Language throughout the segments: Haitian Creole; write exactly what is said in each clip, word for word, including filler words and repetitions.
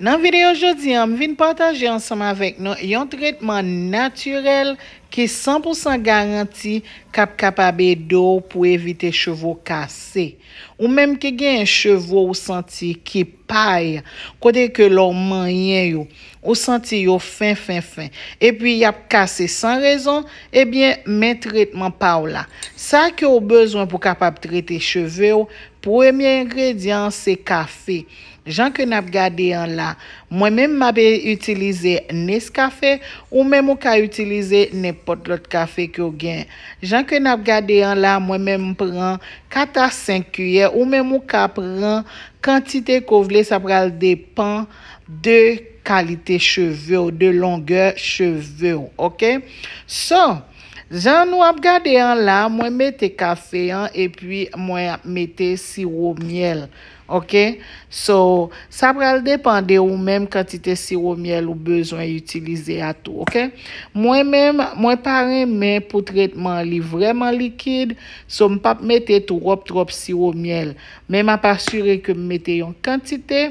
Nan videyo jodi a, m vin pataje ansanm avèk nou yon tretman natirèl ki san pou san garanti k ap kapab ede w pou evite cheve w kase. Ou menm ki genyen cheve w santi ki pay, kote ke lè w manyen yo, ou santi yo fen, fen, fen, epi y ap kase san rezon, ebyen, men tretman pa w la. Sa ke w bezwen pou kapab trete cheve w, premye engredyan an se kafe. Jan ke n ap gade an la, mwen menm m ap itilize Nescafe, ou menm ou ka itilize nenpòt lòt kafe ke w gen. Jan ke n ap gade an la, mwen menm m pran kat a senk kiyè, ou menm ou ka pran kantite ke w vle, sa pral depann de kalite cheve w, de longè cheve w, oke? So, jan nou ap gade an la, mwen mete kafe an epi mwen ap mete siwo myèl, oke? So, sa pral depann de ou menm kantite siwo myèl ou bezwen itilize a tou, oke? Mwen menm, mwen pa renmen pou tretman li vrèman likid, so m p ap mete twòp, twòp siwo myèl, men m ap asire ke m mete yon kantite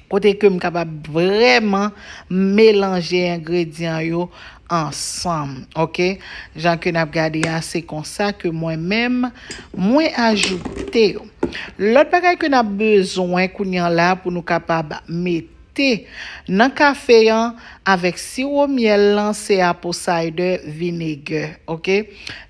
kote ke m kapab vrèman melanje engredyan yo ansanm, oke? Jan ke n ap gade a, se konsa ke mwen menm, mwen ajoute yo. Lòt bagay ke n ap bezwen kounye a la pou nou kapab mete nan kafe an avèk siwo myèl lan, se apple cider vinegar, oke?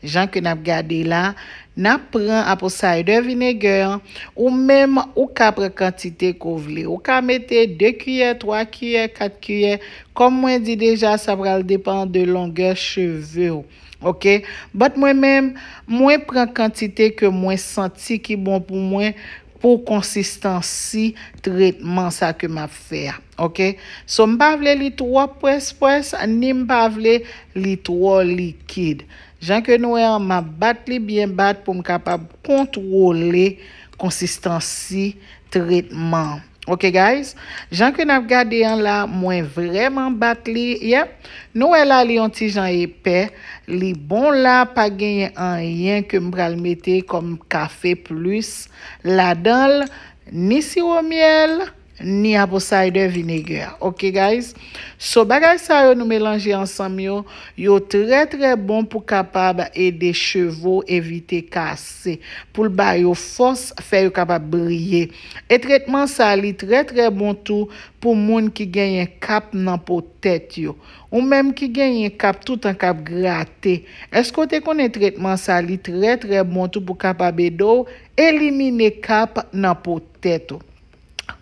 Jan ke n ap gade la, n ap pran apple cider vinegar an, ou menm ou ka pran kantite ke w vle. Ou ka mete de kiyè, twa kiyè, kat kiyè. Kòm mwen di deja, sa pral depann de longè cheve w. Oke? But mwen menm, mwen pran kantite ke mwen santi ki bon pou mwen, pou konsistansi tretman sa ke m ap fè a. Oke? So, m pa vle li twò pwès pwès, ni m pa vle li twò likid. Jan ke nou wè an, m ap bat li byen bat pou m kapab kontwole konsistansi tretman an. Oke, guys? Jan ke n ap gade an la, mwen vrèman bat li. Yep. Nou wè la, li yon ti jan epè. Li bon la, pa genyen anyen ke m pral mete kòm kafe plis ladan l, ni siwo myèl, ni apple cider vinegar. Oke, guys? So, bagay sa yo nou melanje ansanm yo, yo trè, trè bon pou kapab ede cheve w evite kase, pou l ba yo fòs, fè yo kapab briye. E tretman sa, li trè, trè bon tou pou moun ki genyen kap nan po tèt yo. Ou menm ki genyen kap toutan k ap grate. Èske w te konnen tretman sa, li trè, trè bon tou pou kapab ede w elimine kap nan po tèt ou?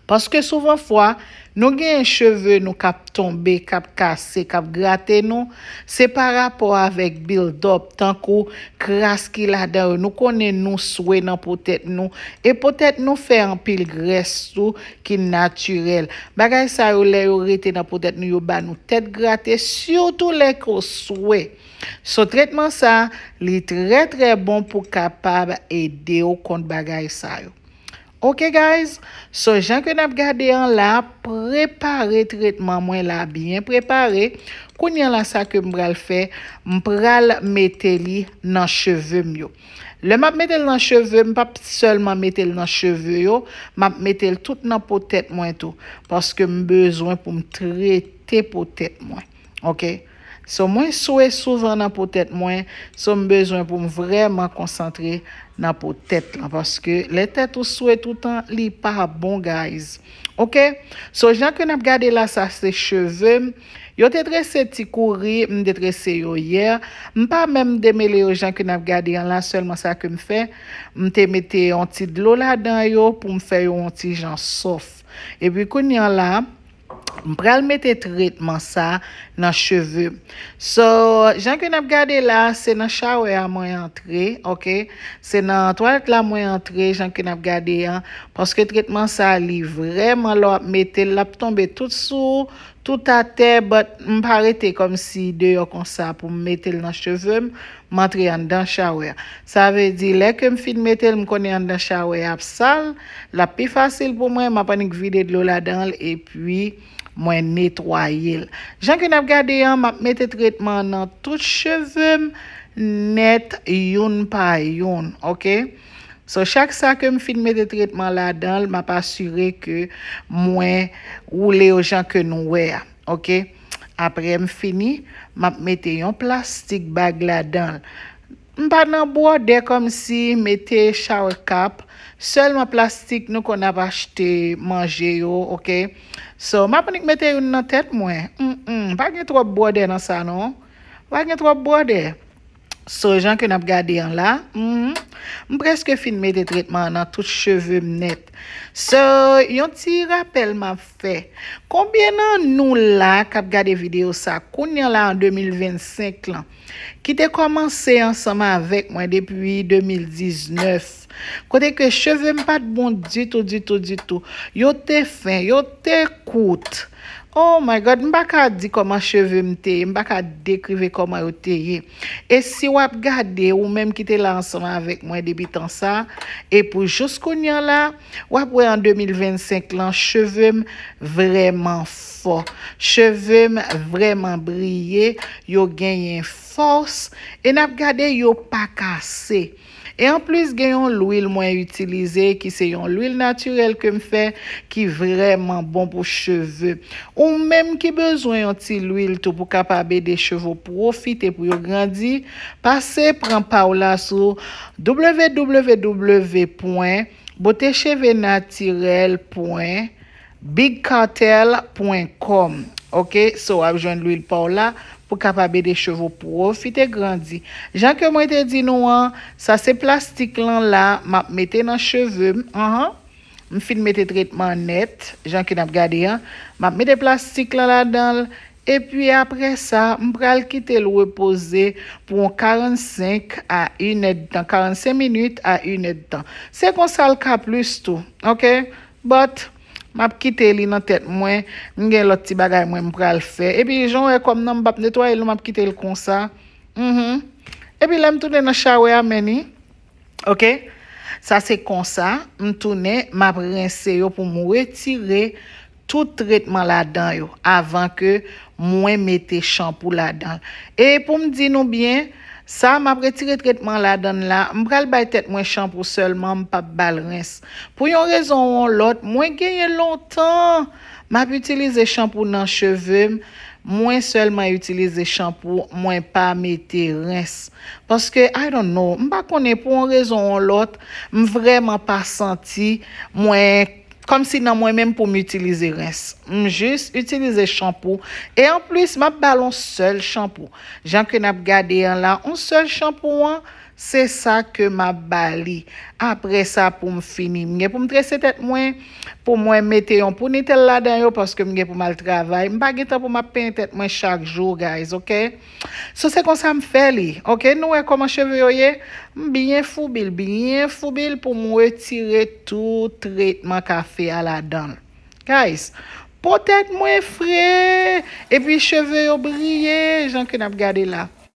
Paske souvan fwa, nou genyen cheve nou k ap tonbe, k ap kase, k ap grate nou, se pa rapò avèk build up, tankou kras ki ladan yo. Nou konnen nou swe nan po tèt nou, e po tèt nou fè anpil grès tou ki natirèl. Bagay sa yo, lè yo rete nan po tèt nou, yo ba nou tèt grate, sitou lè ke w swe. So, tretman sa, li trè, trè bon pou kapab ede w kont bagay sa yo. Oke, guys? So, jan ke n ap gade an la, prepare tretman mwen la, byen prepare. Kounye a la, sa ke m pral fè, m pral mete li nan cheve m yo. Lè m ap mete l nan cheve m, m p ap sèlman mete l nan cheve yo, m ap mete l tout nan po tèt mwen tou. Paske m bezwen pou m trete po tèt mwen. Oke? So, mwen swe souvan nan po tèt mwen, so m bezwen pou m vrèman konsantre nan po tèt lan, paske lè tèt ou swe toutan, li pa bon, guys. Oke? So, jan ke n ap gade la, sa se cheve m. Yo te trese ti kouri, m te trese yo yè. M pa menm demele yo jan ke n ap gade an la, sèlman sa ke m fè, m te mete yon ti dlo ladan yo pou m fè yo yon ti jan sòf. Epi kounye a la, m pral mete tretman sa nan cheve m. So, jan ke n ap gade la, se nan shower a mwen antre, oke? Se nan twalèt la mwen antre, jan ke n ap gade an, paske tretman sa, li vrèman, lè w ap mete l, l ap tonbe tout sou ou, tout atè, but m pa rete kòmsi deyò konsa pou m mete l nan cheve m, m antre anndan shower. Sa vle di, lè ke m fin mete l, m konnen anndan shower ap sal, l ap pi fasil pou mwen, m ap annik vide dlo ladan l, epi mwen netwaye l. Jan ke n ap gade an, m ap mete tretman an nan tout cheve m nèt, youn pa youn, oke? So, chak sa ke m fin mete tretman ladan l, m ap asire ke mwen woule yo jan ke nou wè a, oke? Apre m fini, m ap mete yon plastik bag ladan l. M pa nan bwòdè kòmsi mete shower cap, sèlman plastik nou konn ap achte manje yo, oke? So, m ap annik mete youn nan tèt mwen. Mm, mm, pa gen twòp bwòdè nan sa non. Pa gen twòp bwòdè. So, jan ke n ap gade an la, mhm, m prèske fin mete tretman an nan tout cheve m nèt. So, yon ti rapèl m ap fè. Konbyen nan nou la k ap gade videyo sa kounye a la an de mil vennsenk lan, ki te kòmanse ansanm avèk mwen depi de mil diznèf, kote ke cheve m pa t bon ditou, ditou, ditou. Yo te fen, yo te kout. Oh my God, m pa ka di kòman cheve m te ye, m pa ka dekrive kòman yo te ye. E si w ap gade, ou menm ki te la ansanm avèk mwen depi tan sa, e pou jous kounye a la, w ap wè an de mil vennsenk lan, cheve m vrèman fò. Cheve m vrèman briye, yo genyen fòs, e n ap gade yo pa kase. E anplis, gen yon lwil mwen itilize ki se yon lwil natirèl ke m fè ki vrèman bon pou cheve. Ou menm ki bezwen yon ti lwil tou pou kapab ede cheve w pwofite pou yo grandi, pase pran pa w la sou w w w pwen botechevenatirèl pwen big cartel pwen com. Oke, so w ap jwenn lwil pa w la pou kapab ede cheve w pwofite grandi. Jan ke mwen te di nou an, sa se plastik lan la, m ap mete nan cheve m. Anhan. M fin mete tretman nèt, jan ke n ap gade an. M ap mete plastik lan ladan l. Epi apre sa, m pral kite l repoze pou yon karannsenk a inèdtan, karannsenk minit a inèdtan. Se konsa l ka plis tou, oke? But, m ap kite li nan tèt mwen, m gen lòt ti bagay mwen m pral fè. Epi, jan w wè kòm nan m p ap netwaye l non, m ap kite l konsa. Mhm. Epi, lè m tounen nan shower a, men ni. Oke? Sa se konsa, m tounen, m ap rense yo pou m retire tout tretman ladan yo avan ke mwen mete chanpou ladan l. E pou m di nou byen, sa m ap retire tretman ladan l la, m pral bay tèt mwen chanpou sèlman, m p ap ba l rens. Pou yon rezon ou yon lòt, mwen genyen lontan m ap itilize chanpou nan cheve m, mwen sèlman itilize chanpou, mwen pa mete rens. Paske, I don't know, m pa konnen pou yon rezon ou yon lòt, m vrèman pa santi mwen kòmsi nan mwen menm pou m itilize rens. M jis itilize chanpou. E anplis, m ap ba l yon sèl chanpou. Jan ke n ap gade an la, yon sèl chanpou an, se sa ke m ap ba li. Apre sa, pou m fini, m gen pou m trese tèt mwen, pou mwen mete yon ponitèl ladan yo, paske m gen pou m al travay. M pa gen tan pou m ap penyen tèt mwen chak jou, guys, oke? So, se konsa m fè li, oke? Nou wè kòman cheve yo ye? M byen foubi l, byen foubi l pou m retire tout tretman kafe a ladan l. Guys, po tèt mwen fre, epi cheve yo briye, jan ke n ap gade la.